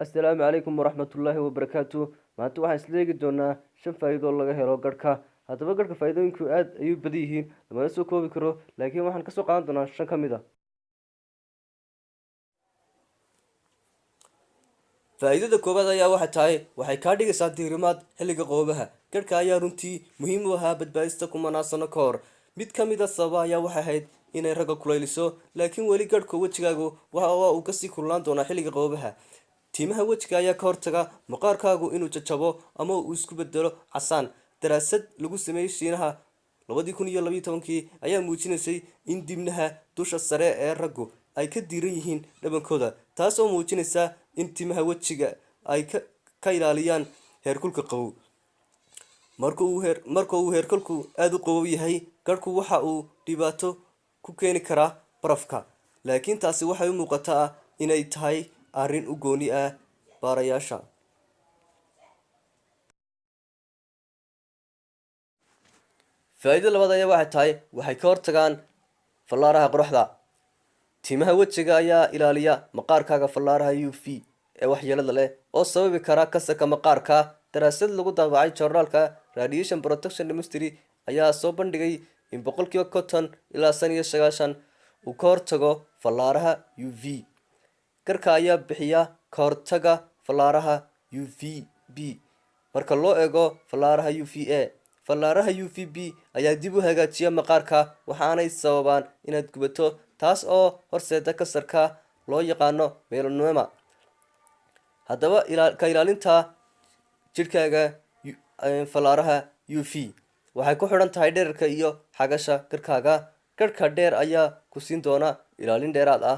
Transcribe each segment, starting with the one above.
Assalaamu calaykum waraxmatullaahi wabarakaatu. Maanta waxaan isla eegi doonaa shan faa'iido laga helo garhka. Haddaba garhka faa'iidooyinku aada ayuu badan yihiin, lamana soo koobi karo, laakiin waxaan kasoo qaadan doonaa shan ka mid a. Faa'iidada koowaad ayaa waxay tahay waxay kaa dhigaysaa diirimaad xilliga qoobaha. Garhka ayaa runtii muhiim u ahaa badbaadista kumanaan sano ka hor. Mid ka mid a sababa ayaa waxay ahayd inay ragga kulayliso, laakiin weli garhka wejigaagu waxa uu kasii kululaan doonaa xilliga qoobaha. Tiimaha wejiga ayaa ka hortaga maqaarkaagu inuu jajabo ama uu isku bedelo casaan. Daraasad lagu sameeyey Shiinaha 2012-kii ayaa muujinaysay in dibnaha dusha sare ee raggu ay ka diiran yihiin dhabankooda, taas oo muujinaysa in timaha wejiga ay ka ilaaliyaan heerkulka qabow. Marka uu heerkulku aada u qabow yahay, garhku waxa uu dhibaato ku keeni karaa barafka, laakiin taasi waxay u muuqataa inay tahay arrin u gooni ah baarayaasha. Faa'iidada labaad ayaa waxay tahay waxay ka hortagaan fallaaraha qoraxda. Timaha wejiga ayaa ilaaliya maqaarkaaga fallaaraha UV ee waxyeelada leh oo sababi kara kansarka maqaarka. Daraasad lagu daabacay joornaalka Radiation Protection Ministry ayaa soo bandhigay in 50% ilaa 95 uu ka hortago fallaaraha UV. Garka ayaa bixiya ka hortaga fallaaraha UVB marka loo eego fallaaraha UVA. Fallaaraha UVB ayaa dib u hagaajiya maqaarka, waxaanay sababaan inaad gubato, taas oo horseeda kansarka loo yaqaano melanoma. Haddaba ka ilaalinta jidhkaaga fallaaraha UV waxay ku xidhan tahay dhererka iyo xagasha garhkaaga. Garhka dheer ayaa ku siin doona ilaalin dheeraad ah.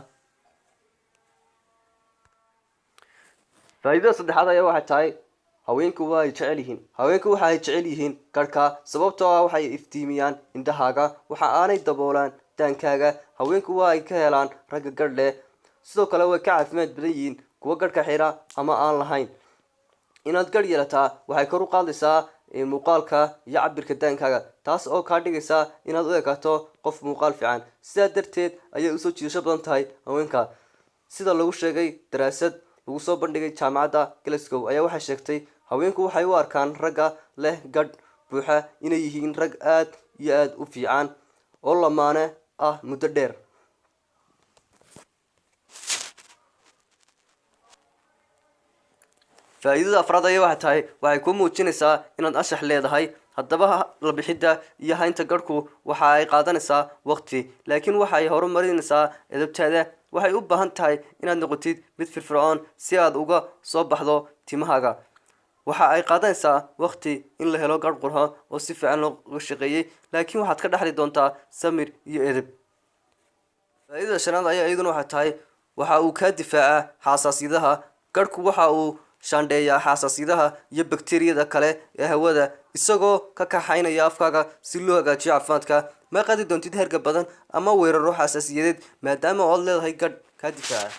Faa'iidada saddexaad ayaa waxay tahay haweenku waa ay jecel yihiin. Haweenku waxa ay jecel yihiin garhka sababtoo ah waxay iftiimiyaan indhahaaga, waxa aanay daboolaan daankaaga. Haweenku waa ay ka helaan ragga garh leh, sidoo kale way ka caafimaad badan yihiin kuwa garhka xira ama aan lahayn. Inaad garh yeelataa waxay kor u qaadaysaa muuqaalka iyo cabirka daankaaga, taas oo kaa dhigaysa inaad u ekaato qof muuqaal fiican. Sidaa darteed ayay usoo jiidasho badan tahay haweenka. Sida lagu sheegay daraasad lagu soo bandhigay jaamacadda Glasgow ayaa waxay sheegtay haweenku waxay u arkaan ragga leh gadh buuxa inay yihiin rag aad iyo aada u fiican oo lamaane ah muddo dheer. Faa'iidada afraad ayaa waxay tahay waxay kuu muujinaysaa inaad anshax leedahay. Haddaba la bixidda iyo haynta garhku waxa ay qaadanaysaa waqti, laakiin waxa ay horumarinaysaa edabtaada. Waxay u baahan tahay inaad noqotid mid firfircoon si aad uga soo baxdo timahaaga. Waxa ay qaadanaysaa waqti in la helo garh qurxoon oo si fiican looga shaqeeyey, laakiin waxaad ka dhexli doontaa samir iyo edeb. Faa'iidada shanaad ayaa iyaduna waxay tahay waxa uu kaa difaacaa xasaasiyadaha. Garhku waxa uu shaandheeyaa xasaasiyadaha iyo bakteeriyada kale ee hawada, isagoo ka kaxaynaya afkaaga si loo hagaajiyo caafimaadka. Ma qaadi doontid herga badan ama weeraro xasaasiyadeed maadaama ood leedahay gadh kaa difaaca.